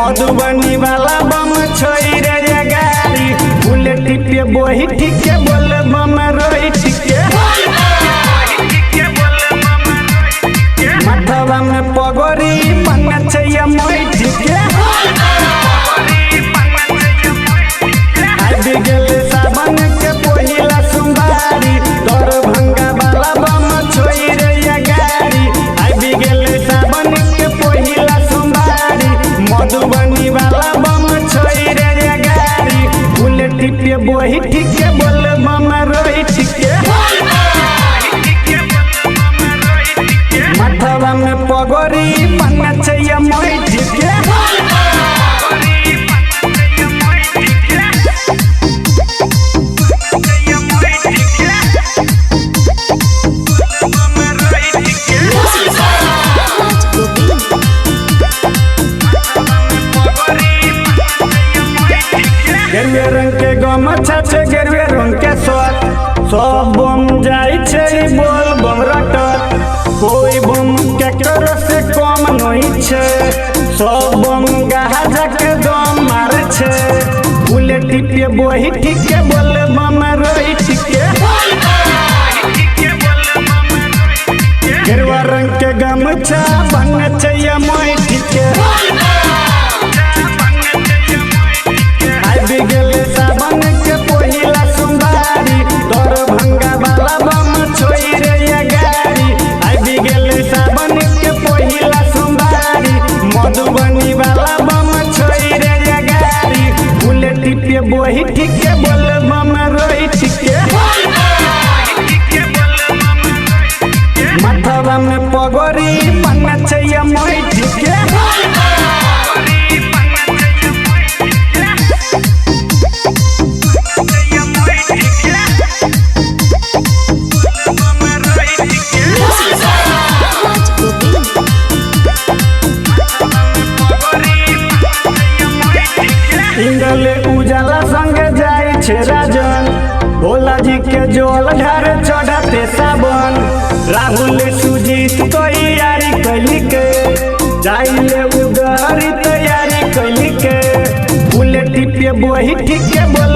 मधुबनी वाला बम छोई रे गाड़ी बुलेट पे बोही ठीक के बोल बम रोई ठीक के माथवा में पगड़ी बन छै मोई ठीक के आबि गेल सावन के पहिला सोमवारी दरभंगा वाला बम छोई रे गाड़ी आबि गेल सावन के पहिला सोमवारी मधुबनी वाला बम छोई रे गाड़ी बुलेट पे बोही ठीक के बोल बम रोई ठीक के माथवा में पगड़ी बन छै मोई ठीक के। Music by Raj Govind. गेरुए रंग के गमछा छै गेरुए रंग के शर्ट सब बम जाइ छै बोल बम रटत कोई बम केकरो से कम नहीं छै सब बम गाजा के दम मारे छै बुलेट पे बोही ठीक के बोल बम रोई ठीक के गेरुआ रंग के गमछा बन छै मोई ठीक के आबि गेल सावन के पहिला सोमवारी दरभंगा वाला बम छोई रे गाड़ी आबि गेल सावन के पहिला सोमवारी मधुबनी वाला बम छोई रे गाड़ी बुलेट पे बोही ठीक के बोल बम रोई ठीक के माथवा में पगड़ी बन छै मोई ठीक के। Music by Raj Govind. इंगल उजाला संग जाय छै राजन भोला जी के जल ढार चढ़ाते सावन राहुल सुजीत तैयारी कैली के जाइले उधर तैयारी कैली के बुलेट पे बोही ठीक के बोल